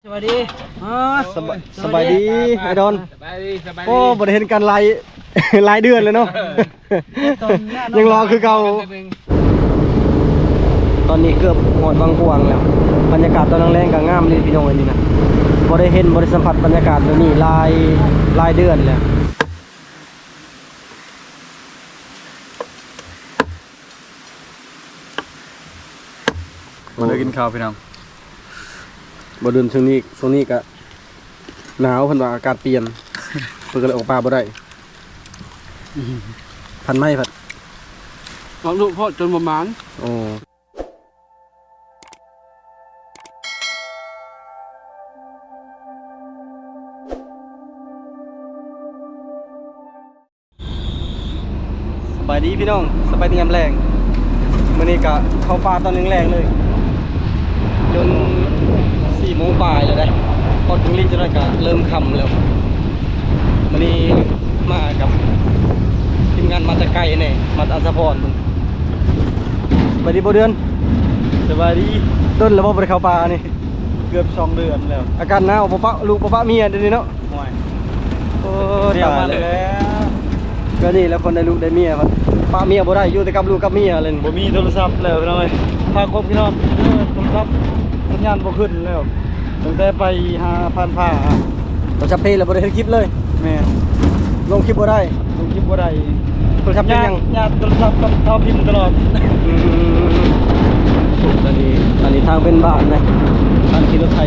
ສະບາຍດີ ອ່າ ສະບາຍ ສະບາຍດີ ສະບາຍດີ ອ້າຍດອນ ສະບາຍດີ ສະບາຍດີ ໂອ້ ບໍ່ໄດ້ເຫັນກັນຫຼາຍ ຫຼາຍເດືອນແລ້ວເນາະ ເອີ ຍັງຫຼໍຄືເກົ່າ. ຕອນນີ້ເກືອບຮອດວັງກວາງແລ້ວ ບັນຍາກາດຕອນແລງໆກໍງາມເລີຍພີ່ນ້ອງເອີຍ ນີ້ນະ ບໍ່ໄດ້ເຫັນ ບໍ່ໄດ້ສຳຜັດບັນຍາກາດແບບນີ້ຫຼາຍ ຫຼາຍເດືອນແລ້ວ. ມາເດີກິນເຂົ້າພີ່ນ້ອງ. ບໍ່ເດີນຊ່ວງນີ້ ຊ່ວງນີ້ກະໜາວ ເພິ່ນວ່າອາກາດປ່ຽນ ເພິ່ນກໍເລີຍອອກປ່າບໍ່ໄດ້. ພັນໄມ້ພັດ ອອກລູກໂພດຈົນບໍ່ໝານ. ໂອ້. ສະບາຍດີພີ່ນ້ອງ ສະບາຍດີຍາມແລງ. ມື້ນີ້ກະເຂົ້າປ່າຕອນແລງໆເລີຍ ຈົນສີ່ໂມງປາຍແລ້ວເດ້ ຮອດເຄິ່ງລີ້ຈັກໜ້ອຍກະເລີ່ມຄ່ຳແລ້ວ. ມື້ນີ້ມາກັບທີມງານມາແຕ່ໄກແດ່ ມາແຕ່ອັດສະພອນພຸ້ນ. ສະບາຍດີບໍ່ເດືອນ? ສະບາຍດີ. ດົນແລ້ວບໍ່ ບໍ່ໄດ້ເຂົ້າປ່ານີ້? ເກືອບສອງເດືອນແລ້ວ. ອາກາດໜາວ ບໍ່ປະລູກບໍ່ປະເມຍດຽວນີ້ເນາະ. ໂອ້ຍ ໂອ້ ຕາຍແລ້ວ ກໍນີ້ແຫຼະ ຄົນໄດ້ລູກໄດ້ເມຍ ປະເມຍບໍ່ໄດ້ ຢູ່ແຕ່ກັບລູກກັບເມຍເລີຍ. ບໍ່ມີໂທລະສັບແລ້ວພີ່ນ້ອງເອີຍ ພາຄອບພີ່ນ້ອງ ເອີ ໂທລະສັບສັນຍານບໍ່ຂຶ້ນແລ້ວ ຕັ້ງແຕ່ໄປຫາຜ່ານຜາ ໂທລະສັບເພແລ້ວ ບໍ່ໄດ້ເຮັດຄລິບເລີຍ. ແມ່ນ ລົງຄລິບບໍ່ໄດ້ ລົງຄລິບບໍ່ໄດ້. ໂທລະສັບເປັນຫຍັງ? ຍາດ ຍາດໂທລະສັບກັບເອົາພິມຕະຫຼອດ. ອືມ ອັນນີ້ ອັນນີ້ທາງເປັນບ້ານນະ ທາງຂີ່ລົດໄຖ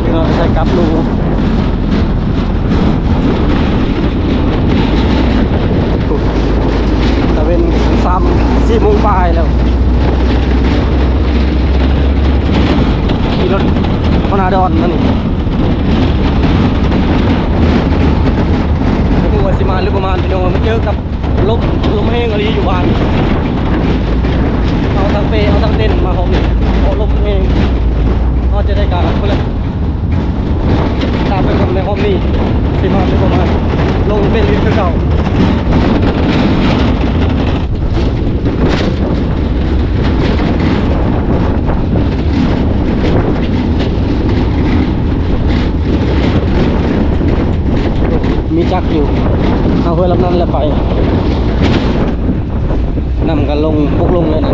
ຂີ່ລົດໄຖກັບລູກ ຕາເວັນ ສາມສີ່ໂມງປາຍແລ້ວ ຂີ່ລົດຫົວໜ້າດອນມານີ້. ບໍ່ຮູ້ວ່າຊິມາຫຼືບໍ່ມາ ພີ່ນ້ອງ ມາເຈີກັບລົມ ລົມແຮງອີ່ຫຼີຢູ່ບ້ານ. ເອົາທັງເປ ເອົາທັງເຕັນມາຮອບນີ້ ເພາະລົມແຮງ. ເຮົາຈະໄດ້ການພຸ້ນແຫຼະ ຕາມໄປເບິ່ງໃນຮອບນີ້ ຊິມາຫຼືບໍ່ມາ ລົງເປັນອີກຄືເກົ່າ. ມີຈັກຢູ່ ເອົາເຮືອລຳນັ້ນແຫຼະໄປ ນ້ຳກໍລົງ ບົກລົງເລີຍນະ.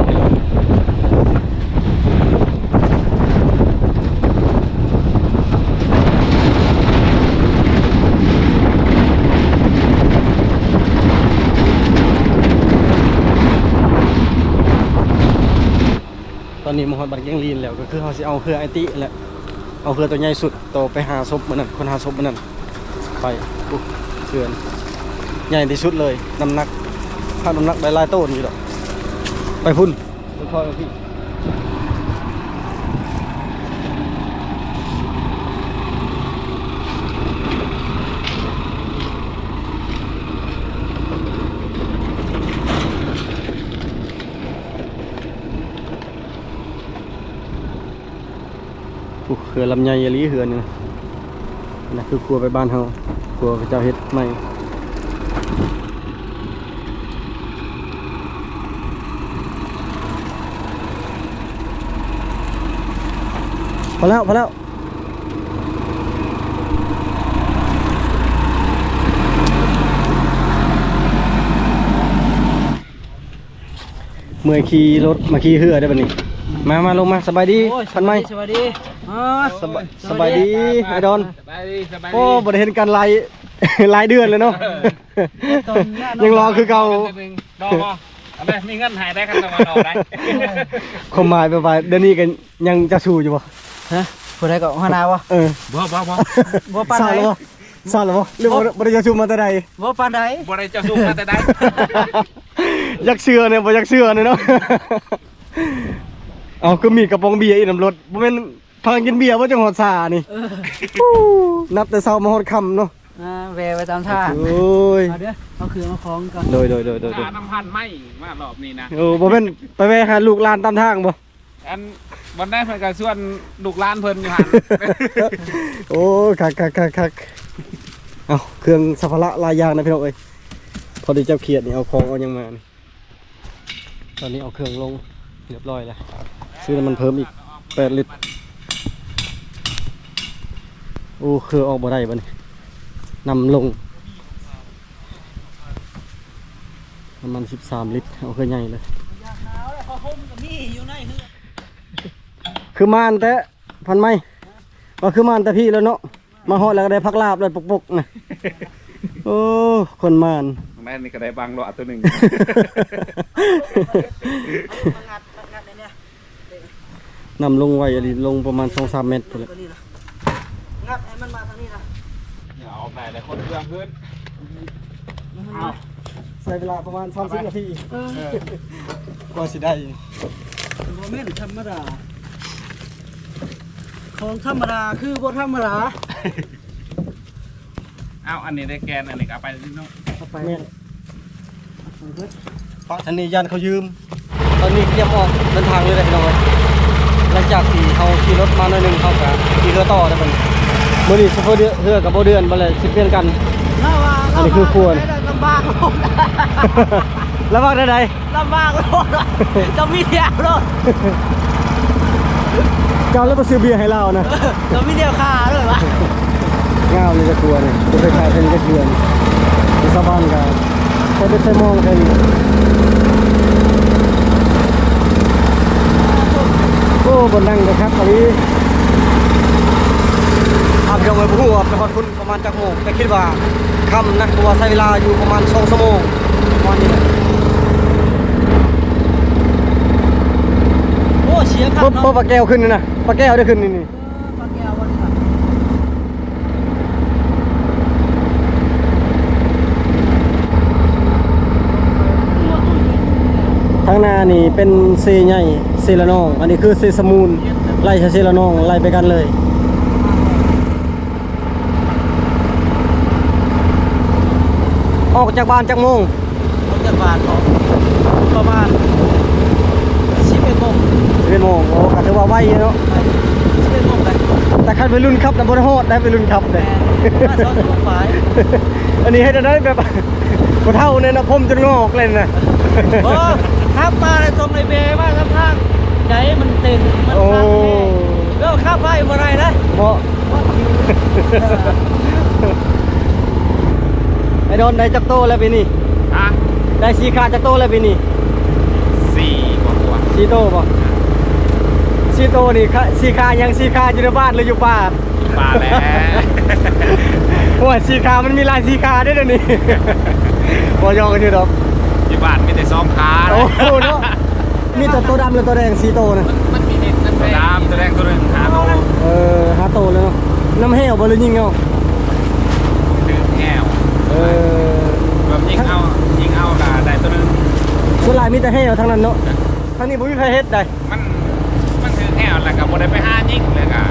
ຕອນນີ້ມາຮອດບ້ານແກ້ງລີນແລ້ວ ກໍຄືເຮົາຊິເອົາເຮືອອ້າຍຕິແຫຼະ ເອົາເຮືອໂຕໃຫຍ່ສຸດ ໂຕໄປຫາສົບມື້ນັ້ນ ຄົ້ນຫາສົບມື້ນັ້ນ ໄປ ໂອ້ ເຮືອໃຫຍ່ທີ່ສຸດເລີຍ ນ້ຳໜັກ ພາກນ້ຳໜັກໄດ້ຫຼາຍໂຕນຢູ່ດອກ. ໄປພຸ້ນ ຄ່ອຍໆມາພີ້. ໂອ້ ເຮືອລຳໃຫຍ່ອີ່ຫຼີເຮືອນີ້ນະ. ອັນນັ້ນຄືຄົວໄປບ້ານເຮົາ ຄົວເຂົາເຈົ້າເຮັດໃໝ່. ພໍແລ້ວ ພໍແລ້ວ. ເມື່ອຍຂີ່ລົດມາຂີ່ເຮືອໄດ້ບັດນີ້. ມາ ມາລົງມາ ສະບາຍດີ ໂອ້ຍ ພັນໄມ້ ສະບາຍດີ ອ່າ ສະບາຍ ສະບາຍດີ ສະບາຍດີ ອ້າຍດອນ ສະບາຍດີ ສະບາຍດີ ໂອ້ ບໍ່ໄດ້ເຫັນກັນຫຼາຍ ຫຼາຍເດືອນແລ້ວເນາະ ຍັງຫຼໍຄືເກົ່າ ບໍ່ ບໍ່ ອັນໃດມີເງິນໃຫ້ໄດ້ ຄັນວ່າຫຼໍໄດ້ ຄວາມໝາຍແບບວ່າດຽວນີ້ກໍຍັງເຈົ້າຊູ້ຢູ່ບໍ່? ຮະ ຜູ້ໃດກໍ ຫົວໜ້າບໍ່? ເອີ ບໍ່ ບໍ່ ບໍ່ ບໍ່ປານໃດ ເສົ້າແລ້ວບໍ່? ເສົ້າແລ້ວບໍ່? ຫຼືບໍ່ ບໍ່ໄດ້ເຈົ້າຊູ້ມາແຕ່ໃດ? ບໍ່ປານໃດ ບໍ່ໄດ້ເຈົ້າຊູ້ມາແຕ່ໃດ. ຢາກເຊື່ອແດ່ ບໍ່ຢາກເຊື່ອແດ່ເນາະ. ເອົ້າ ຄືມີກະປ໋ອງເບຍອີກນຳລົດ ບໍ່ແມ່ນພາກັນກິນເບຍບໍ່ ຈັ່ງຮອດສານີ້? ເອີ ນັບແຕ່ເຊົ້າມາຮອດຄ່ຳເນາະ. ອ່າ ແວ່ໄວ້ຕາມທາງ ໂອ້ຍ ເອົາເດີ ເອົາເຄື່ອງເອົາຂອງກ່ອນ ໂດຍ ໂດຍ ໂດຍ ໂດຍ ຫານ້ຳພັນໄມ້ມາລອບນີ້ນະ. ໂອ້ ບໍ່ແມ່ນໄປແວ່ຫາລູກຫຼານຕາມທາງບໍ່? ອັນ ວັນໃດເພິ່ນກໍຊວນລູກຫຼານເພິ່ນຢູ່ຫັ້ນ. ໂອ້ ຄັກໆໆໆ ເອົາ ເຄື່ອງສຳພາລະຫຼາຍຢ່າງນະພີ່ນ້ອງເອີຍ ພໍດີເຈົ້າຂຽດນີ້ ເອົາຂອງເອົາຫຍັງມານີ້. ຕອນນີ້ເອົາເຄື່ອງລົງຮຽບຮ້ອຍແລ້ວ ຊື້ນ້ຳມັນເພີ່ມອີກແປດລິດ. ໂອ້ ເຄືອອກບໍ່ໄດ້ບັດນີ້ ນ້ຳລົງ ປະມານສິບສາມລິດ ເອົາເຄືອໃຫຍ່ເລີຍ. ຄືມານແຕ່ ພັນໄມ້ ວ່າຄືມານແຕ່ພີ້ແລ້ວເນາະ. ມາຮອດແລ້ວກໍໄດ້ຜັກລາບແລ້ວ ປົກໆ ນະ. ໂອ້ ຄົນມານ ແມ່ນນີ້ກໍໄດ້ບັງຫຼວດໂຕໜຶ່ງ. ນ້ຳລົງໄວອີ່ຫຼີ ລົງປະມານສອງສາມແມັດພຸ້ນແຫຼະ. ງັດໃຫ້ມັນມາທາງນີ້ນະ. ຢ່າອອກໄດ້ແລ້ວ ຄົນເຄື່ອງຂຶ້ນ. ເອົາ ໃຊ້ເວລາປະມານສາມສິບນາທີ ເອີ ກວ່າຊິໄດ້. ບໍ່ແມ່ນທຳມະດາ ຂອງທຳມະດາຄືບໍ່ທຳມະດາ. ເອົາ ອັນນີ້ໄດ້ແກນ ອັນນີ້ກໍເອົາໄປເນາະ ເອົາໄປ ແມ່ນ ເອົາໄປເບິດ. ປະທາງນີ້ຢ້ານເຂົາຢືມ. ຕອນນີ້ກຽມອອກເດີນທາງເລີຍເດ້ພີ່ນ້ອງເອີຍ. ຫຼັງຈາກທີ່ເຮົາຂີ່ລົດມາໜ້ອຍໜຶ່ງ ເຮົາກໍຂີ່ເຮືອຕໍ່ເດ້ບັດນີ້. ມື້ນີ້ໂຊເຟີເຮືອກັບບໍ່ເດືອນ ບັດແລ້ວຊິປ່ຽນກັນ. ອັນນີ້ຄືຄົວ ລຳບາກ ລຳບາກແນວໃດ? ລຳບາກໂລດ ຕ້ອງມີແນວໂລດ. ເຈົ້າແລ້ວບໍ່ຊື້ເບຍໃຫ້ລາວນະ. ເອີ ຕ້ອງມີແນວຂາໂລດວະ. ງາມເລີຍ ຈັກຕົວນີ້ ບໍ່ເຄີຍຂາຍເທື່ອນີ້ຈັກເທື່ອ. ຊາວບ້ານກໍໃສ່ເບັດໃສ່ມອງເທື່ອນີ້. ໂອ້ ບ່ອນນັ່ງກໍຄັກອີ່ຫຼີ. ອາ ພີ່ນ້ອງເອີຍ ບໍ່ຮູ້ວ່າໄປຮອດພຸ້ນ ປະມານຈັກໂມງ ແຕ່ຄິດວ່າຄ່ຳນະ ເພາະວ່າໃຊ້ເວລາຢູ່ປະມານສອງຊົ່ວໂມງ ປະມານນີ້ແຫຼະ. ໂອ້ ເຊຍຄັກເນາະ ບໍ່ ບໍ່ ປາແກ້ວຂຶ້ນນີ້ນະ ປາແກ້ວໄດ້ຂຶ້ນນີ້ ນີ້ ເອີ ປາແກ້ວບໍ່ໄດ້ ທາງໜ້ານີ້ເປັນເຊໃຫຍ່ ເຊລະນອງ ອັນນີ້ຄືເຊສະມູນ ໄລ່ເຊລະນອງ ໄລ່ໄປກັນເລີຍ. ອອກຈາກບ້ານຈັກໂມງ? ອອກຈາກບ້ານ ອອກປະມານສິບເອັດໂມງ. ສິບເອັດໂມງ ໂອ້ ກໍຖືວ່າໄວຢູ່ເນາະ ໄວ ສິບເອັດໂມງໄປ. ແຕ່ຄັນໄວລຸ້ນຂັບນະ ບໍ່ໄດ້ຮອດໄດ໋ ໄວລຸ້ນຂັບເດ້ ແມ່ນ ປະມານສອງຊົ່ວໂມງປາຍ. ອັນນີ້ເຮັດແນວໃດ ແບບຜູ້ເຖົ້າແດ່ເນາະ ຜົມຈົນງອກເລີຍນະ. ບໍ່ ຂັບມາແລ້ວຕ້ອງໄດ້ແວ່ມານຳທາງໃດ ມັນເຕັນ ມັນ ໂອ້ ຄັກແທ້ ແລ້ວຂັບໄປບໍ່ໄດ້ນະ ເພາະ ໄອ້ດອນໄດ້ຈັກໂຕແລ້ວປີນີ້? ຮະ? ໄດ້ສີ່ຂາຈັກໂຕແລ້ວປີນີ້? ສີ່ກວ່າໆ ສີ່ໂຕບໍ່? ສີ່ໂຕນີ້ ຂະ ສີ່ຂາຫຍັງ? ສີ່ຂາຢູ່ໃນບ້ານ ຫຼື ຢູ່ປ່າ? ຢູ່ປ່າແຫຼະ. ໂອ້ຍ ສີ່ຂາມັນມີຫຼາຍສີ່ຂາເດ້ດຽວນີ້. ບໍ່ ຢອກກັນຢູ່ດອກ. ຢູ່ບ້ານມີແຕ່ສອງຂາ. ໂອ້ໂຫເນາະ. ມີແຕ່ໂຕດຳ ແລະ ໂຕແດງ ສີ່ໂຕນະ. ມັນ ມັນມີເດັກ ໂຕດຳ ໂຕແດງ ໂຕໜຶ່ງ ຫ້າໂຕ. ເອີ ຫ້າໂຕແລ້ວເນາະ. ນ້ຳແຫ້ວບໍ່ ຫຼື ຍິງເອົາ? ຖືກແຫ້ວ. ເອີ ແບບຍິງເອົາ ຍິງເອົາກະໄດ້ໂຕໜຶ່ງ. ສ່ວນຫຼາຍມີແຕ່ແຫ້ວທັງນັ້ນເນາະ. ທາງນີ້ບໍ່ມີໃຜເຮັດໃດ. ມັນ ມັນຖືກແຫ້ວ ແລ້ວກະບໍ່ໄດ້ໄປຫາຍິງ ແລ້ວກະ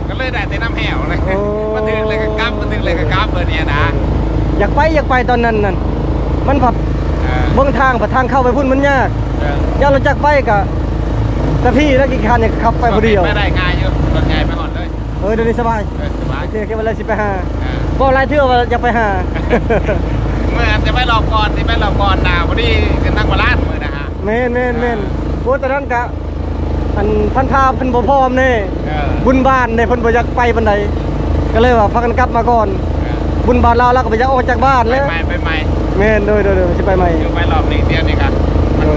ກໍເລີຍໄດ້ແຕ່ນ້ຳແຫ້ວເລີຍ. ໂອ້ ມັນຖືກແລ້ວກໍກັບ ມັນຖືກແລ້ວກໍກັບ ແບບນີ້ນະ. ຢາກໄປ ຢາກໄປຕອນນັ້ນນັ້ນ ມັນພັດ ເອີ ເບິ່ງທາງ ພັດທາງເຂົ້າໄປພຸ້ນມັນຍາກ. ເອີ ຢ້ານລົດຈັກໄປກໍ ແຕ່ພີ້ແລ້ວຂີ້ຄ້ານ ຢາກຂັບໄປຜູ້ດຽວ. ໄປໄດ້ງ່າຍຢູ່ ລົດໃຫຍ່ໄປຮອດເລີຍ. ເອີ ດຽວນີ້ສະບາຍ. ເອີ ສະບາຍ. ໂອເຄ ໂອເຄ ວ່າແລ້ວຊິໄປຫາ. ເອີ ເວົ້າຫຼາຍເທື່ອວ່າຢາກໄປຫາ. ເມື່ອຈະໄປລອບກ່ອນ ຊິໄປລອບກ່ອນນະ ພໍດີຂຶ້ນທາງບາລານມື້ນະ. ແມ່ນໆໆ. ເອີ ໂອ້ ຕອນນັ້ນກະ ອັນພັນທາເພິ່ນບໍ່ພ້ອມເດ້. ເອີ ບຸນບ້ານເດ້ ເພິ່ນບໍ່ຢາກໄປປານໃດ ກໍເລີຍວ່າພາກັນກັບມາກ່ອນ. ເອີ ບຸນບ້ານລາວ ລາວກໍບໍ່ຢາກອອກຈາກບ້ານແຫຼະ. ໄປໃໝ່ ໄປໃໝ່. ແມ່ນ ໂດຍໆໆ ຊິໄປໃໝ່. ຢູ່ໄປລອບນີ້ ດຽວນີ້ກໍ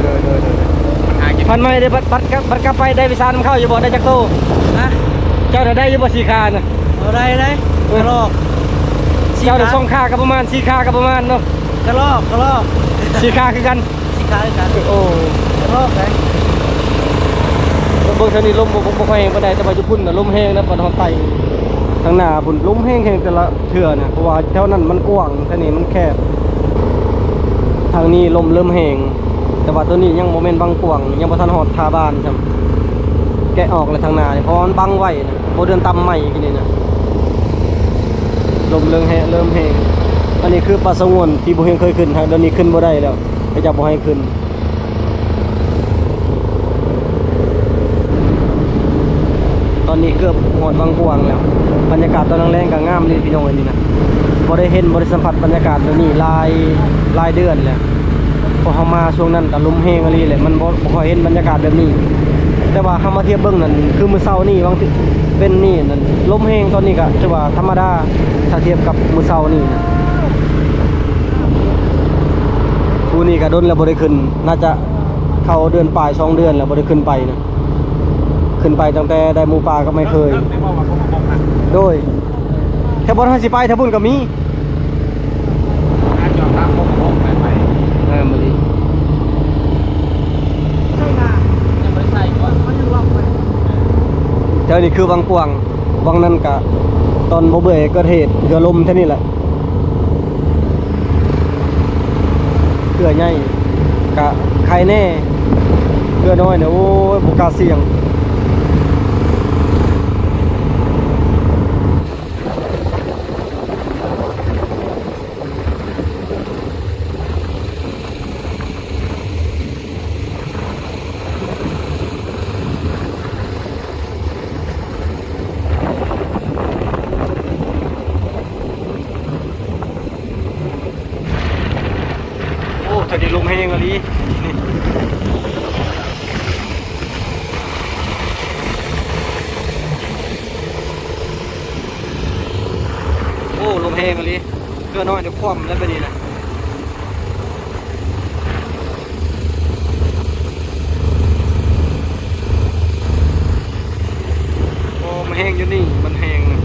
ໂດຍໆໆໆ. ມັນຫາກິນ ພັນໃໝ່ເດ້. ບັດ ບັດກັບ ບັດກັບໄປໄດ້ວິຊານຳເຂົາຢູ່ບໍ່? ໄດ້ຈັກໂຕ? ຮະ? ເຈົ້ານະໄດ້ຢູ່ບໍ່ ສີ່ຂານະ? ບໍ່ໄດ້ເດ້. ເອີ ກະລອກ. ເຈົ້ານະ ສີ່ຂາ ສອງຂາກໍປະມານ ສີ່ຂາກໍປະມານເນາະ. ກະລອກ ກະລອກ. ສີ່ຂາຄືກັນ. ຊິຂາຍກັນ. ໂອ້ ລອກໄດ. ເບິ່ງທາງນີ້ລົມບໍ່ ບໍ່ຄ່ອຍແຮງປານໃດ ແຕ່ວ່າຢູ່ພຸ້ນນະລົມແຮງນະ ຕອນເຮົາໄຕ່ທາງໜ້າພຸ້ນ ລົມແຮງໆ ແຕ່ລະເທື່ອນະ ເພາະວ່າແຖວນັ້ນມັນກວ້າງ ທາງນີ້ມັນແຄບ. ທາງນີ້ລົມເລີ່ມແຮງ ແຕ່ວ່າໂຕນີ້ຍັງບໍ່ແມ່ນບັງກວາງ ຍັງບໍ່ທັນຮອດທ່າບ້ານຊ້ຳ. ແກະອອກແລ້ວທາງໜ້ານີ້ ເພາະວ່າມັນບັງໄວ້ນະ. ບໍ່ເດືອນຕຳໃໝ່ກີ້ນີ້ນະ ລົມເລີ່ມແຮງ ເລີ່ມແຮງ. ອັນນີ້ຄືປ່າສະຫງວນທີ່ບໍ່ເຫັນເຄີຍຂຶ້ນ ຫາກດຽວນີ້ຂຶ້ນບໍ່ໄດ້ແລ້ວ ເຂົາເຈົ້າບໍ່ໃຫ້ຂຶ້ນ. ຕອນນີ້ເກືອບຮອດວັງກວາງແລ້ວ. ບັນຍາກາດຕອນແລງໆກໍງາມເລີຍພີ່ນ້ອງ ອັນນີ້ນະ ບໍ່ໄດ້ເຫັນ ບໍ່ໄດ້ສຳຜັດບັນຍາກາດແບບນີ້ຫຼາຍ ຫຼາຍເດືອນແລ້ວ. ເພາະເຮົາມາຊ່ວງນັ້ນກໍລົມແຮງອີ່ຫຼີແຫຼະ ມັນບໍ່ ບໍ່ຄ່ອຍເຫັນບັນຍາກາດແບບນີ້. ແຕ່ວ່າເຮົາມາທຽບເບິ່ງນັ້ນ ຄືມື້ເຊົ້ານີ້ຫວ່າງເປັນນີ້ນັ້ນ ລົມແຮງ. ຕອນນີ້ກໍຖືວ່າທຳມະດາ ຖ້າທຽບກັບມື້ເຊົ້ານີ້ນະ. ຜູ້ນີ້ກໍດົນແລ້ວບໍ່ໄດ້ຂຶ້ນ ໜ້າຈະເຂົ້າເດືອນປາຍ ສອງເດືອນແລ້ວບໍ່ໄດ້ຂຶ້ນໄປນະ. ຂຶ້ນໄປຕັ້ງແຕ່ໄດ້ໝູປ່າກັບໄມ້ເຄີຍ. ໂດຍ ແຖວບ່ອນເຮົາຊິໄປ ແຖວພຸ້ນກໍມີ. ງາມອີ່ຫຼີ. ແຖວນີ້ຄືວັງກວາງ. ວັງນັ້ນກະຕອນບໍ່ເບຍເກີດເຫດເຮືອລົ້ມແຖວນີ້ແຫຼະ. ເຮືອໃຫຍ່ກະໄຄແດ່ ເຮືອນ້ອຍນະ ໂອ້ຍ ບໍ່ກ້າສ່ຽງ. ໂອ້ ທາງນີ້ລົມແຮງອີ່ຫຼີ. ໂອ້ ລົມແຮງອີ່ຫຼີ. ເຮືອນ້ອຍນີ້ຄວ່ຳແລ້ວບາດນີ້ນະ. ໂອ້ ມັນແຮງຢູ່ນີ້ ມັນແຮງນະ.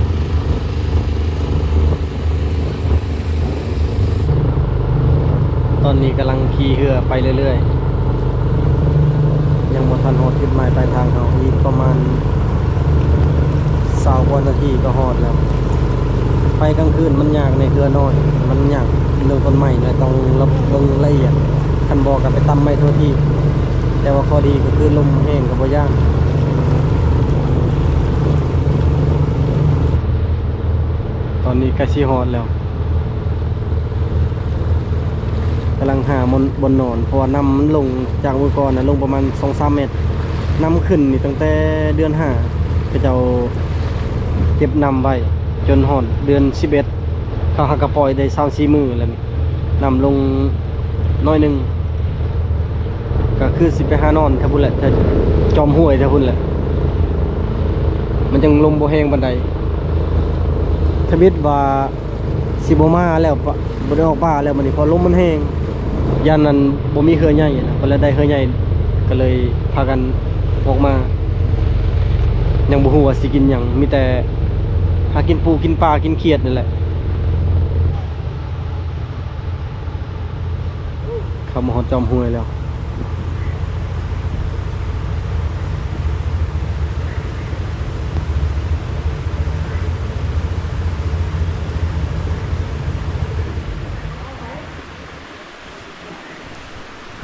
ຕອນນີ້ກຳລັງຂີ່ເຮືອໄປເລື້ອຍໆ ຍັງບໍ່ທັນຮອດຈຸດໝາຍປາຍທາງເຮົາ ອີກປະມານຊາວກວ່ານາທີກໍຮອດແລ້ວ. ໄປກາງຄືນມັນຍາກໃນເຮືອນ້ອຍ ມັນຍາກເລື່ອງຕົ້ນໄມ້ ແລະ ຕ້ອງລະເບິ່ງລະອຽດ ຄັນບໍ່ກໍໄປຕຳໄມ້ທົ່ວທີບ. ແຕ່ວ່າຂໍ້ດີກໍຄືລົມແຮງກໍບໍ່ຢ້ານ. ຕອນນີ້ໃກ້ຊິຮອດແລ້ວ. ກຳລັງຫາບ່ອນ ບ່ອນນອນ ເພາະວ່ານ້ຳມັນລົງຈາກມື້ກ່ອນນະ ລົງປະມານສອງສາມແມັດ. ນ້ຳຂຶ້ນນີ້ຕັ້ງແຕ່ເດືອນຫ້າ ເຂົາເຈົ້າເກັບນ້ຳໄວ້ ຈົນຮອດເດືອນສິບເອັດ ເຂົາຫາກະປ່ອຍໄດ້ສາມສີ່ມື້ແລ້ວນີ້. ນ້ຳລົງໜ້ອຍໜຶ່ງ ກະຄືຊິໄປຫານອນແຖວພຸ້ນແຫຼະ ແຖວຈອມຫ້ວຍແຖວພຸ້ນແຫຼະ ມັນຈັ່ງລົມບໍ່ແຮງປານໃດ. ທຳອິດວ່າ ຊິບໍ່ມາແລ້ວ ປະ ບໍ່ໄດ້ອອກປ່າແລ້ວມື້ນີ້ ເພາະລົມມັນແຮງ ຢ້ານນັ້ນບໍ່ມີເຮືອໃຫຍ່ນະ ກໍເລີຍໄດ້ເຮືອໃຫຍ່ ກໍເລີຍພາກັນອອກມາ. ຍັງບໍ່ຮູ້ວ່າຊິກິນຫຍັງ ມີແຕ່ຫາກິນປູກິນປາກິນຂຽດນີ້ແຫຼະ. ເຂົ້າມາຮອດຈອມຫ້ວຍແລ້ວ.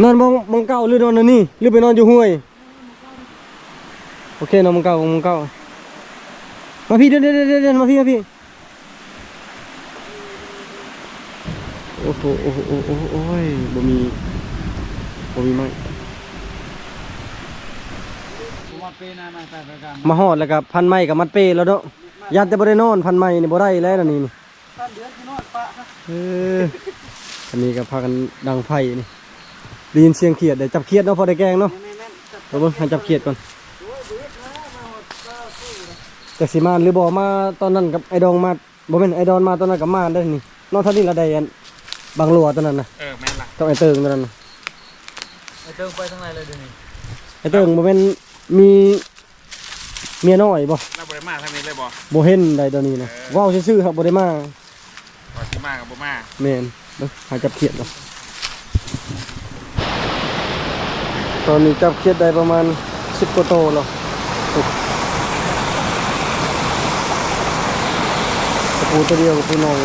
ນອນໝ່ອງ ໝ່ອງເກົ່າ ຫຼື ນອນອັນນີ້ ຫຼື ໄປນອນຢູ່ຫ້ວຍ? ໂອເຄ ນອນໝ່ອງເກົ່າ ໝ່ອງເກົ່າ. ມາພີ້ ເດີນ ເດີນ ເດີນ ເດີນ ມາພີ້ ມາພີ້. ໂອ້ໂຫ ໂອ້ໂຫ ໂອ້ໂຫ ໂອ້ຍ ບໍ່ມີ ບໍ່ມີໄມ້. ມາຮອດແລ້ວກໍພັນໄມ້ກັບມັດເປ້ແລ້ວເນາະ. ຢ້ານແຕ່ບໍ່ໄດ້ນອນ ພັນໄມ້ນີ້ບໍ່ໄດ້ແລ້ວນີ້. ເອີ ອັນນີ້ກໍພາກັນດັງໄຟນີ້. ໄດ້ຍິນສຽງຂຽດ ໄດ້ຈັບຂຽດເນາະ ພໍໄດ້ແກງເນາະ. ແມ່ນໆໆ ເບິ່ງ ໃຫ້ຈັບຂຽດກ່ອນ. ໂອ້ຍ ບໍ່ເຮັດນະ ມາຮອດ ມາສູ້ນະ. ຈັກຊິມານຫຼືບໍ່ ມາຕອນນັ້ນກັບໄອ້ດອອງມາ ບໍ່ແມ່ນ ໄອ້ດອນມາຕອນນັ້ນກໍມາໄດ້ນີ້ເນາະ. ເທົ່ານີ້ລະໄດ້ອັນບັງຫຼົວຕອນນັ້ນນະ. ເອີ ແມ່ນລະ ກັບໄອ້ເຕີງຕອນນັ້ນນະ. ໄອ້ເຕີງໄປທາງໃດແລ້ວດຽວນີ້? ໄອ້ເຕີງບໍ່ແມ່ນມີເມຍນ້ອຍບໍ່? ລາວບໍ່ໄດ້ມາທາງນີ້ເລີຍບໍ່? ບໍ່ເຫັນໃດດຽວນີ້ນະ. ເອີ ເວົ້າຊື່ໆ ຫາກບໍ່ໄດ້ມາ. ວ່າຊິມາກໍບໍ່ມາ. ແມ່ນ. ເບິ່ງ ຫາຈັບຂຽດກ່ອນ. ຕອນນີ້ຈັບຂຽດໄດ້ປະມານສິບກວ່າໂຕແລ້ວ. ໂອ້ ກະປູໂຕດຽວ ກະປູນ້ອຍ.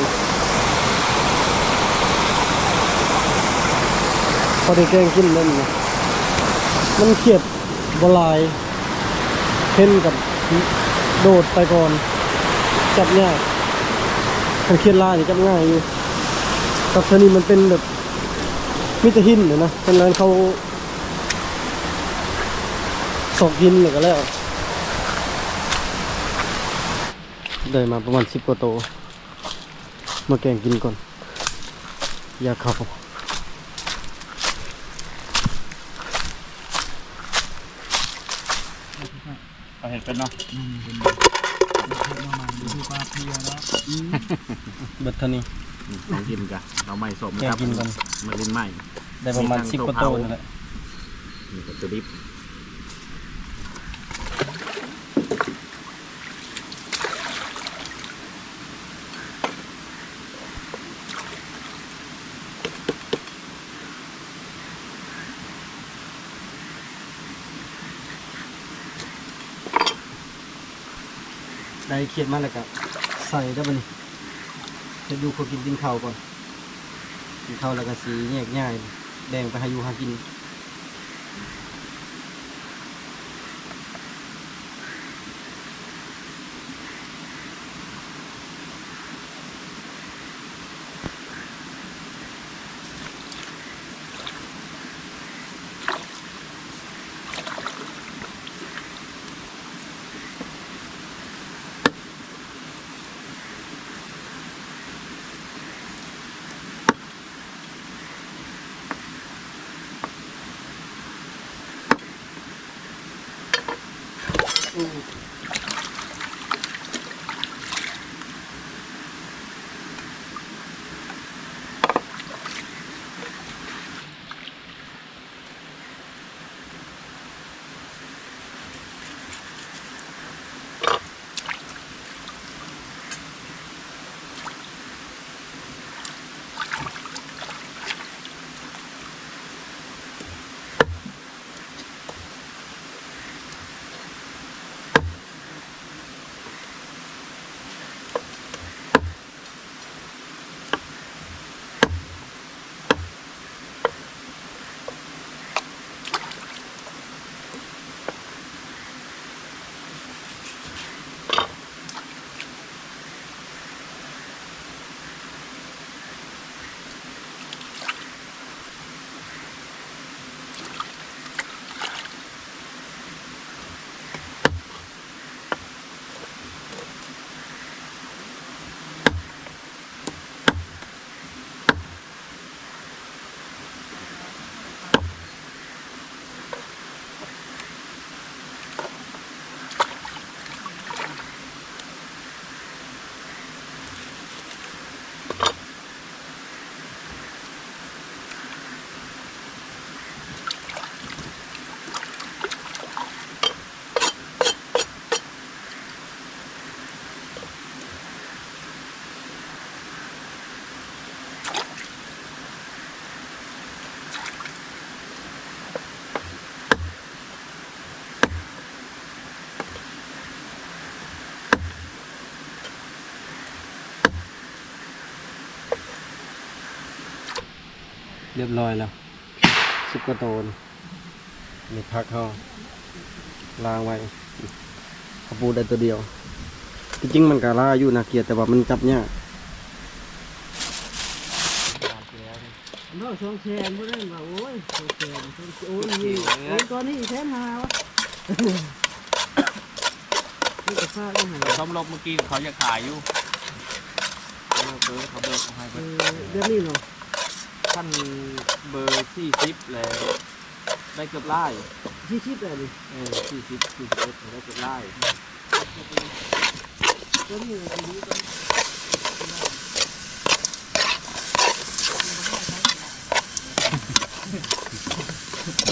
ພໍໄດ້ແກງກິນແລ້ວນີ້ນະ. ມັນຂຽດ ບໍ່ຫຼາຍ ເຫັນກັບໂດດໄປກ່ອນ ຈັບຍາກ. ຄັນຂຽດຫຼາຍນີ້ຈັບງ່າຍຢູ່. ກັບເທື່ອນີ້ມັນເປັນແບບມີແຕ່ຫີນນະ ເພິ່ນເອີ້ນເຂົາຊອກຫີນແລ້ວກໍແລ້ວ. ໄດ້ມາປະມານສິບກວ່າໂຕ. ມາແກງກິນກ່ອນ ຢາກເຂົ້າ. ເຮັດເປັນເນາະ ອືມ ເປັນເຮັດໜໍ່ໄມ້ ບໍ່ຄືປາເພຍເນາະ ອືມ ເບິດເທົ່ານີ້ ອືມ ຂອງກິນກະ ເອົາໄມ້ສອບມາ ແກງກິນກ່ອນ ມາຫຼິ້ນໄມ້ ໄດ້ປະມານສິບກວ່າໂຕນີ້ແຫຼະ ນີ້ກະຕົວດິບ. ໄດ້ຂຽດມາແລ້ວກະໃສ່ເດີບັດນີ້ ເຮັດຢູ່ຄົວກິນ ກິນເຂົ້າກ່ອນ ກິນເຂົ້າແລ້ວກະຊິແຍກຍ້າຍ ແບ່ງໄປຫາຢູ່ຫາກິນ. ຮຽບຮ້ອຍແລ້ວ ສິບກວ່າໂຕນີ້ ນີ້ຜັກເຮົາລ້າງໄວ້ ເຂົາປູໄດ້ໂຕດຽວ ທີ່ຈິງມັນກະຫຼາຍຢູ່ນາກຽດ ແຕ່ວ່າມັນຈັບຍາກ ເນາະ ສອງແສນບໍ່ໄດ້ວ່າ ໂອ້ຍ ສອງແສນ ໂອ້ຍ ໂອ້ຍ ຕອນນີ້ແສນຫ້າວະ ມັນກະພາກມາໃຫ້ ສຳລັບມື້ກີ້ເຂົາຢາກຂາຍຢູ່ ເອີ ເຂົາເບີກໃຫ້ ເອີ ແບບນີ້ເນາະ ຄັນເບີສີ່ສິບແລ້ວ ໄດ້ເກືອບລ້ານ ສີ່ສິບແລ້ວນີ້ ເອີ ສີ່ສິບ ສີ່ສິບເອັດ ໄດ້ເກືອບລ້ານ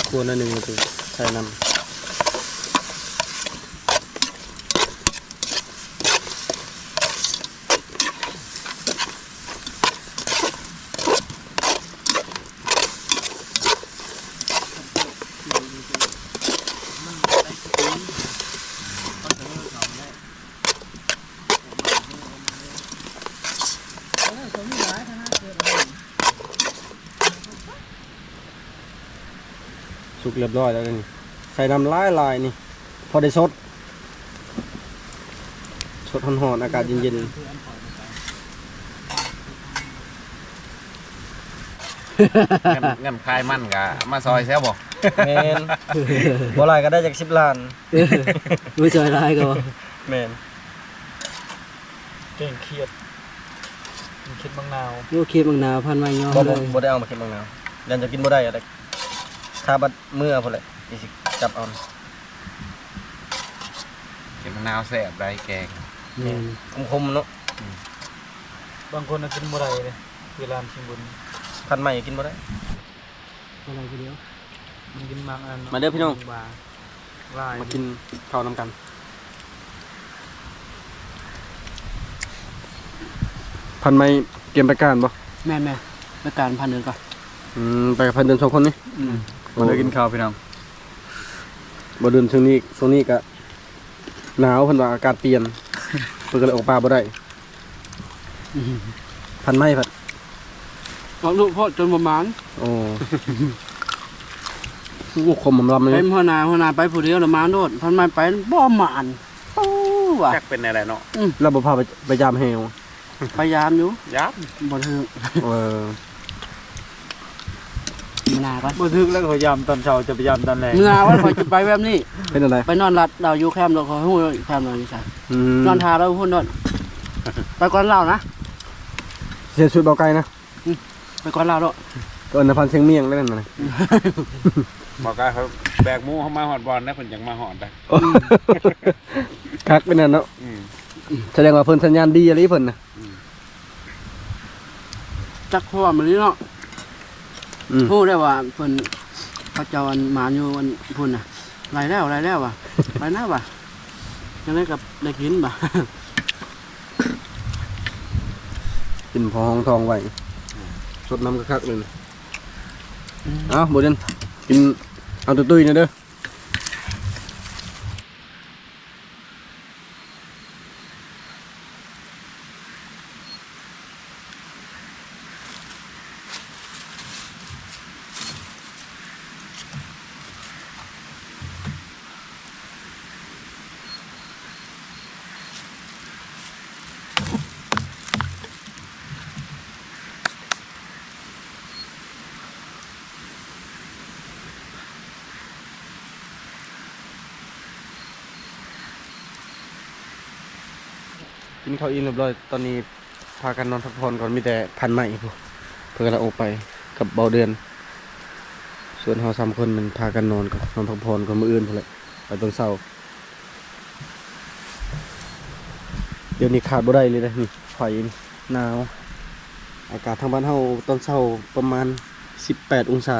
ຄົວໜ້ອຍໜຶ່ງ ໃສ່ນ້ຳ. ສຸກຮຽບຮ້ອຍແລ້ວນີ້ ໃສ່ນ້ຳຫຼາຍໆ ນີ້ ພໍໄດ້ສົດ ສົດຮ້ອນໆ ອາກາດເຢັນໆ ແງມ ແງມຂາຍມັນກະມາຊ່ອຍແຊວບໍ່? ແມ່ນ ບໍ່ຫຼາຍກະໄດ້ຈັກສິບລ້ານ ເອີ ບໍ່ຊ່ອຍຫຼາຍກະບໍ່ ແມ່ນ ແກງຂຽດ ຂຽດບັກນາວ ໂອ້ ຂຽດບັກນາວ ພັນໄວ້ຍ້ອງ ບໍ່ ບໍ່ ເລີຍ ບໍ່ໄດ້ເອົາມາຂຽດບັກນາວ ຢ້ານຈະກິນບໍ່ໄດ້ ຖ້າບັດເມືອພຸ້ນແຫຼະ ຊິຈັບເອົາ. ໜາວແຊບໄດ໋ແກງ ແມ່ນ ຂົມໆເນາະ. ອືມ ບາງຄົນນະກິນບໍ່ໄດ້ເດ້ ເວລາຊິບຸນ ພັນໄມ້ກິນບໍ່ໄດ້ ບໍ່ໄດ້ຄືດຽວ ມັນກິນບາງອັນເນາະ. ມາເດີພີ່ນ້ອງ ບາງ ຫຼາຍ ມາກິນເຂົ້ານຳກັນ. ພັນໄມ້ກຽມໄປການບໍ່? ແມ່ນໆ ໄປການພັນເດືອນກ່ອນ. ອືມ ໄປກັບພັນເດືອນສອງຄົນນີ້. ອືມ ໂອ້ ມາເດີກິນເຂົ້າພີ່ນ້ອງ. ບໍ່ເດືອນຊ່ວງນີ້ ຊ່ວງນີ້ກະໜາວ ເພິ່ນວ່າອາກາດປ່ຽນ ເພິ່ນກໍເລີຍອອກປ່າບໍ່ໄດ້. ອືມ ພັນໄມ້ພັດ ອອກລູກໂພດຈົນບໍ່ໝານ. ໂອ້ ລູກຂົມລຳເລີຍ ເຕັມຫົວໜ້າ ຫົວໜ້າໄປຜູ້ດຽວລະໝານໂລດ ພັນໄມ້ໄປບໍ່ໝານ. ໂອ້ ວ່າ ຈັກເປັນແນວໃດເນາະ. ອືມ ລາວບໍ່ພາໄປ ໄປຢາມແຮວ? ພະຍາຍາມຢູ່ ຢາມ ບໍ່ຖືກ. ເອີ ມື້ໜ້າກ່ອນ ບໍ່ຖືກແລ້ວກໍຢາມຕອນເຊົ້າ ຈະໄປຢາມຕອນແລງ. ມື້ໜ້າວ່າຂ້ອຍຈະໄປແບບນີ້ ເປັນຈັ່ງໃດ? ໄປນອນລັດລາວຢູ່ແຄມ ແລ້ວຂ້ອຍຮູ້ແລ້ວແຄມລາວຢູ່ໃສ. ອືມ ນອນຖ້າລາວພຸ້ນໂລດ ໄປກ່ອນລາວນະ ເສຍຊຸດເບົາໄກ່ນະ. ອືມ ໄປກ່ອນລາວໂລດ ເອີ້ນນະພັນຊຽງມຽງໄດ້ນັ້ນນະ. ເບົາໄກ່ເຂົາແບກໝູເຮົາມາຮອດບ່ອນນະ ເພິ່ນຈັ່ງມາຮອດໄດ໋. ຄັກປານນັ້ນເນາະ. ອືມ ສະແດງວ່າເພິ່ນສັນຍານດີອີ່ຫຼີເພິ່ນນະ. ອືມ ຈັກຄວາມອີ່ຫຼີເນາະ. ອືມ ຮູ້ແລ້ວວ່າເພິ່ນ ເຂົາເຈົ້າອັນໝານຢູ່ອັນພຸ້ນນະ ໄລ່ແລ້ວ ໄລ່ແລ້ວວ່າ ໄລ່ນະວ່າ ຈັ່ງໃດກໍໄດ້ກິນວ່າ ກິນພໍຮອງທ້ອງໄວ້ ສົດນ້ຳຄັກໆເລີຍ. ອືມ ເອົາ ບໍ່ເດັ່ນ ກິນເອົາຕຸ້ຍໆແດ່ເດີ. ກິນເຂົ້າອີ່ມຮຽບຮ້ອຍ ຕອນນີ້ພາກັນນອນພັກຜ່ອນກ່ອນ ມີແຕ່ພັນໄມ້ພຸ້ນ ເພິ່ນກຳລັງອອກໄປກັບເບົາເດືອນ. ສ່ວນເຮົາສາມຄົນນັ້ນພາກັນນອນກ່ອນ ນອນພັກຜ່ອນກ່ອນ ມື້ອື່ນພຸ້ນແຫຼະ ໄປຕອນເຊົ້າ. ດຽວນີ້ຂາດບໍ່ໄດ້ເລີຍເດ້ ນີ້ ໄຟນີ້ ໜາວ. ອາກາດທາງບ້ານເຮົາຕອນເຊົ້າປະມານສິບແປດອົງສາ.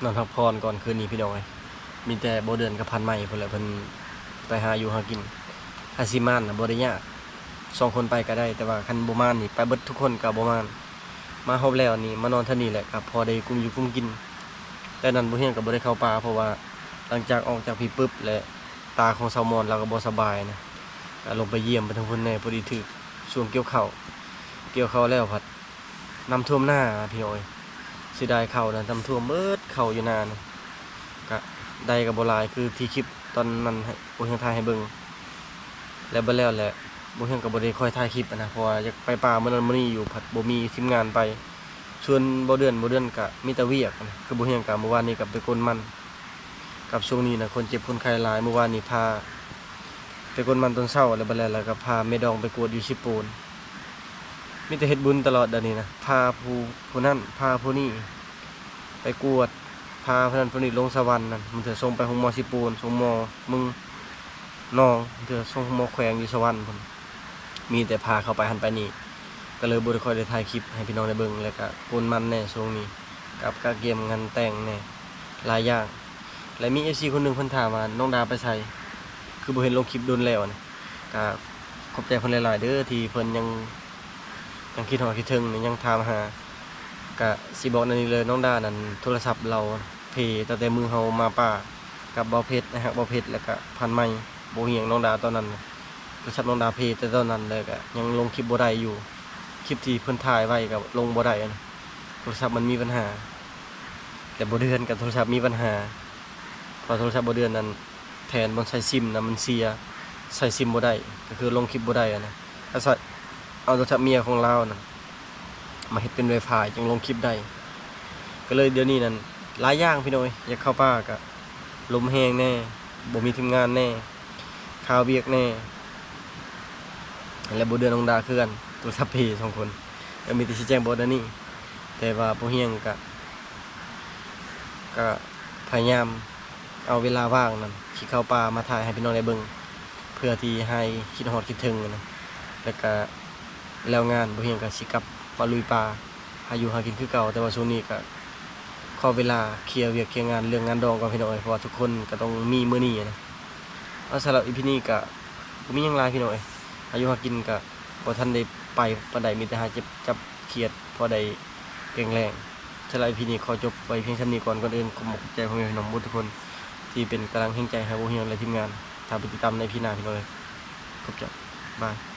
ນອນພັກຜ່ອນກ່ອນຄືນນີ້ພີ່ນ້ອງເອີຍ ມີແຕ່ບໍ່ເດືອນກັບພັນໄມ້ພຸ້ນແຫຼະ ເພິ່ນໄປຫາຢູ່ຫາກິນ. ຄັນຊິມານນະບໍ່ໄດ້ຍາກ ສອງຄົນໄປກໍໄດ້ ແຕ່ວ່າຄັນບໍ່ມານນີ້ ໄປເບິດທຸກຄົນກໍບໍ່ມານ. ມາຮອບແລ້ວນີ້ ມານອນແຖວນີ້ແຫຼະ ກໍພໍໄດ້ກຸ້ມຢູ່ກຸ້ມກິນ. ແຕ່ນັ້ນບໍ່ຮຽງກໍບໍ່ໄດ້ເຂົ້າປ່າ ເພາະວ່າຫຼັງຈາກອອກຈາກພີ້ປຶບ ແລະ ຕາຂອງສາວມອນລາວກໍບໍ່ສະບາຍນະ ກໍລົງໄປຢ້ຽມເພິ່ນທາງພຸ້ນແດ່. ພໍດີຖືກຊ່ວງກ່ຽວເຂົ້າ ກ່ຽວເຂົ້າແລ້ວພັດ ນ້ຳຖ້ວມນາພີ່ນ້ອງເອີຍ ເສຍດາຍເຂົ້ານະ ນ້ຳຖ້ວມເບິດເຂົ້າຢູ່ນານະ. ກະໄດ້ກໍບໍ່ຫຼາຍຄືທີ່ຄລິບຕອນນັ້ນໃຫ້ ໂອ້ຍ ທາງຖ່າຍໃຫ້ເບິ່ງ ແລ້ວເບິດແລ້ວແຫຼະ. ບໍ່ຮຽງກໍບໍ່ໄດ້ຄ່ອຍຖ່າຍຄລິບນະ ເພາະວ່າຢາກໄປປ່າມື້ນັ້ນມື້ນີ້ຢູ່ ພັດບໍ່ມີທີມງານໄປ. ສ່ວນບໍ່ເດືອນ ບໍ່ເດືອນກະມີແຕ່ວຽກນະ ຄືບໍ່ຮຽງກະມື້ວານນີ້ກະໄປກົນມັນ ກັບຊ່ວງນີ້ນະ ຄົນເຈັບຄົນໄຂ້ຫຼາຍ. ມື້ວານນີ້ພາໄປກົນມັນຕອນເຊົ້າ ແລ້ວບາດແລ້ວ ແລ້ວກໍພາແມ່ດອງໄປກວດຢູ່ເຊໂປນ. ມີແຕ່ເຮັດບຸນຕະຫຼອດດຽວນີ້ນະ ພາຜູ້ ຜູ້ນັ້ນ ພາຜູ້ນີ້ໄປກວດ ພາຜູ້ນັ້ນຜູ້ນີ້ລົງສະຫວັນນັ້ນ. ບາງເທື່ອສົ່ງໄປໂຮງໝໍເຊໂປນ ໂຮງໝໍເມືອງນອງ ບາງເທື່ອສົ່ງໂຮງໝໍແຂວງຢູ່ສະຫວັນພຸ້ນ. ມີແຕ່ພາເຂົ້າໄປຫັ້ນໄປນີ້ ກໍເລີຍບໍ່ໄດ້ຄ່ອຍໄດ້ຖ່າຍຄລິບໃຫ້ພີ່ນ້ອງໄດ້ເບິ່ງ. ແລ້ວກະກົນມັນແດ່ຊ່ວງນີ້ ກັບກະກຽມງານແຕ່ງແດ່ ຫຼາຍຢ່າງ. ແລະ ມີເອັຟຊີຄົນໜຶ່ງເພິ່ນຖາມວ່າ ນ້ອງດາໄປໃສ ຄືບໍ່ເຫັນລົງຄລິບດົນແລ້ວນະ. ກະຂອບໃຈເພິ່ນຫຼາຍໆເດີ ທີ່ເພິ່ນຍັງ ຍັງຄິດຮອດຄິດເຖິງ ຍັງຖາມຫາ. ກະຊິບອກແນວນີ້ເລີຍ ນ້ອງດານັ້ນ ໂທລະສັບລາວເພຕັ້ງແຕ່ມື້ເຮົາມາປ່າກັບບ່າວເພັດ ອ້າຍຮັກບ່າວເພັດ ແລ້ວກະພັນໄມ້ ບໍ່ຮຽງ. ນ້ອງດາຕອນນັ້ນ ໂທລະສັບນ້ອງດາເພແຕ່ຕອນນັ້ນ ແລ້ວກະຍັງລົງຄລິບບໍ່ໄດ້ຢູ່. ຄລິບທີ່ເພິ່ນຖ່າຍໄວ້ກໍລົງບໍ່ໄດ້ ໂທລະສັບມັນມີບັນຫາ ແລະ ບໍ່ເດືອນກໍໂທລະສັບມີບັນຫາ ເພາະໂທລະສັບບໍ່ເດືອນນັ້ນ ແທນບ່ອນໃສ່ຊິມນະມັນເສຍ ໃສ່ຊິມບໍ່ໄດ້ ກໍຄືລົງຄລິບບໍ່ໄດ້ນະ. ອາໄສເອົາໂທລະສັບເມຍຂອງລາວນັ້ນມາເຮັດເປັນໄວຟາຍ ຈຶ່ງລົງຄລິບໄດ້. ກໍເລີຍດຽວນີ້ນັ້ນຫຼາຍຢ່າງພີ່ນ້ອງເອີຍ ຢາກເຂົ້າປ່າກໍລົມແຮງແດ່ ບໍ່ມີທີມງານແດ່ ຄາວຽກແດ່ ແລະ ບໍ່ເດືອນນ້ອງດາຄືກັນ ໂທລະສັບເພສອງຄົນ. ກໍມີແຕ່ຊີ້ແຈງບອກແນວນີ້ ແຕ່ວ່າບໍ່ຮຽງກະ ກະພະຍາຍາມ ເອົາເວລາວ່າງນັ້ນ ຊິເຂົ້າປ່າມາຖ່າຍໃຫ້ພີ່ນ້ອງໄດ້ເບິ່ງ ເພື່ອທີ່ຫາຍຄິດຮອດຄິດເຖິງນະ. ແລ້ວກະແລ້ວງານ ບໍ່ຮຽນກະຊິກັບມາລຸຍປ່າ ຫາຢູ່ຫາກິນຄືເກົ່າ. ແຕ່ວ່າຊ່ວງນີ້ກະຂໍເວລາເຄຍວຽກເຄຍງານ ເລື່ອງງານດອງກ່ອນພີ່ນ້ອງເອີຍ ເພາະວ່າທຸກຄົນກະຕ້ອງມີມື້ນີ້ນະ. ເອົາ ສຳລັບອີພີນີ້ກະບໍ່ມີຫຍັງຫຼາຍພີ່ນ້ອງເອີຍ ຫາຢູ່ຫາກິນກະບໍ່ທັນໄດ້ໄປປານໃດ ມີແຕ່ຫາເຈັບຈັບຄຽດພໍໄດ້ແກງແລງ. ສຳລັບອີພີນີ້ຂໍຈົບໄວ້ພຽງສ່ຳນີ້ກ່ອນ. ກ່ອນອື່ນ ຂອບໃຈພໍ່ແມ່ພີ່ນ້ອງເບິດທຸກຄົນທີ່ເປັນກຳລັງແຮງໃຈໃຫ້ບໍ່ຮຽນ ແລະ ທີມງານ. ຖ້າໄປຕິດຕາມໃນອີພີໜ້າພີ່ນ້ອງເອີຍ. ຂອບໃຈ. ບາຍ.